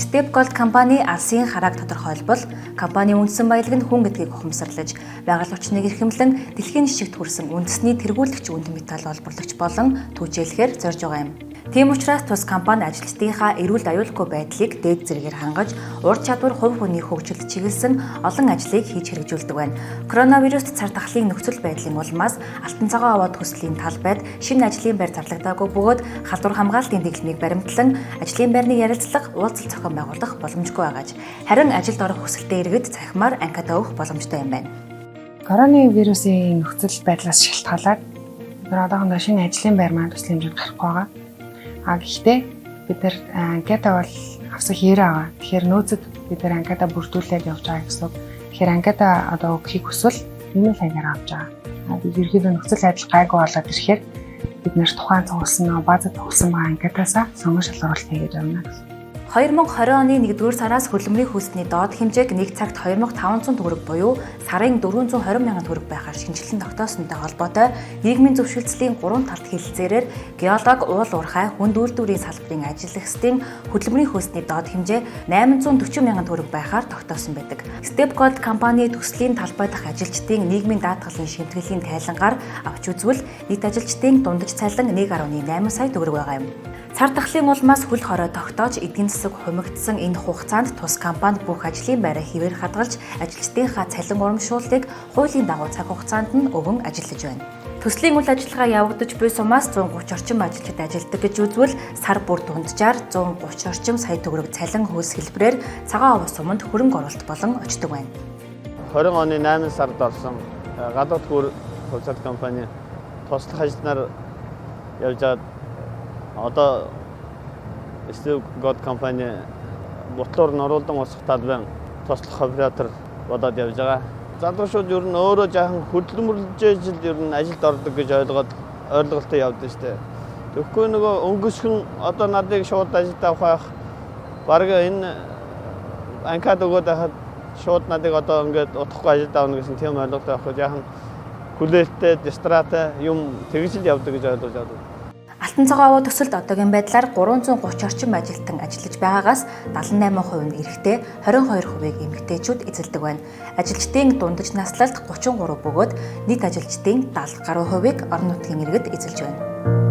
Step Gold компани алсын харааг тодорхойлбол компани үндсэн баялаг нь хүн гэдгийг ухамсарлаж, байгаль орчныг эрхэмлэн дэлхийн жишгт хүрсэн үндэсний тэргүүлэгч үнд металл олборлагч болон түүжээлэхээр зорж байгаа юм. Тийм учраас тус компани ажилчдынхаа эрүүл аюулгүй байдлыг дээд зэрэгээр хангаж, ур чадвар хувь хүний хөгжилд чиглэсэн олон ажлыг хийж хэрэгжүүлдэг байна. Коронавируст цар тахлын нөхцөл байдлын улмаас алтан цагаан овоо төслийн талбайд шинэ ажлын байр зарлагдаагүй бөгөөд халдвар хамгаалтын дэглэмийг баримтлан ажлын байрны ярилцлага, уулзалт зохион байгуулах боломжгүй байгааж. Харин ажилд орох хүсэлтэй иргэд цахимаар анкета өгөх боломжтой юм байна. Коронавирусын нөхцөл байдлаас шалтгаалаад бид нар одоохондоо шинэ ажлын байр маань төслийн хэмжээнд гарахгүй байгаа. А гэхдээ бид нар анкета бол авсан хэрэг байгаа. Тэгэхээр нөөцөд бид нар анкета бүрдүүлээд явж байгаа гэсэн үг. Тэгэхээр анкета одоо өгөхийг хүсвэл имэйл хаягаар авч байгаа. А бид ерөнхийдөө нөхцөл байдал гайгүй болоод ирэхээр бид нар тухайн цугласан баазад цугласан байгаа анкетаасаа сонгон шалгаруулалт хийгээд явна гэсэн. 2020 оны 1-р сараас хөдөлмөрийн хөлсний доод хэмжээг нэг цагт 2500 төгрөг буюу сарын 420 мянган төгрөг байхаар шинэчлэн тогтоосонтой холбоотой нийгмийн зөвшөлдсөлийн гурван талт хэлэлцээрээр геолог, уул уурхай, хүнд үйлдвэрийн салбарын ажиллагчдын хөдөлмөрийн хөлсний доод хэмжээ 840 мянган төгрөг байхаар тогтоосон байдаг. Step Gold компани төслийн талбай дахь ажилчдын нийгмийн даатгалын шимтгэлийн тайлангаар авч үзвэл нийт ажилчдын дундаж цалин 1.8 сая төгрөг байгаа юм. Цар тахлын улмаас хөл хорой тогтоож эдийн засаг хумигдсан энэ хугацаанд тус компани бүх ажлын байраа хэвээр хадгалж ажилчдынхаа цалин урамшууллыг хуулийн дагуу цаг хугацаанд нь өгөн ажиллаж байна. Төслийн үйл ажиллагаа явагдаж буй сумаас 130 орчим ажилчид ажилладаг гэж үзвэл сар бүр дунджаар 130 орчим сая төгрөг цалин хөлс хэлбэрээр Цагаан овоо суманд хөрөнгө оруулалт болон очдог байна. 20 оны 8 сард орсон гадаад гүр хувьцаат компани туслах ажилланаар явж байгаад одоо Step Gold компани Бутлуур Нуруулдан усах талбайн туслах оператор болоод явж байгаа. Залуучууд ер нь өөрөө жаахан хөдөлмөрлөж жил ер нь ажилд ордог гэж ойлгоод ойлголттой явдаг шүү дээ. Тэгэхгүй нөгөө өнгөсгөн одоо надыг шууд ажилд авах байх. Бараг энэ анкет өгөөд байхад шууд надыг одоо ингээд удахгүй ажилд авна гэсэн тийм ойлголт байхгүй. Жаахан хүлээлттэй, дистратай юм тэгж л явдаг гэж ойлгож байна. Алтан цагаан овоо төсөлд одоогийн байдлаар 330 орчим ажилтан ажиллаж байгаагаас 78% нь эрэгтэй, 22%-ийг эмэгтэйчүүд эзэлдэг байна. Ажилчдын дундаж наслалт 33 бөгөөд нийт ажилчдын 70 гаруй хувийг орон нутгийн иргэд эзэлж байна.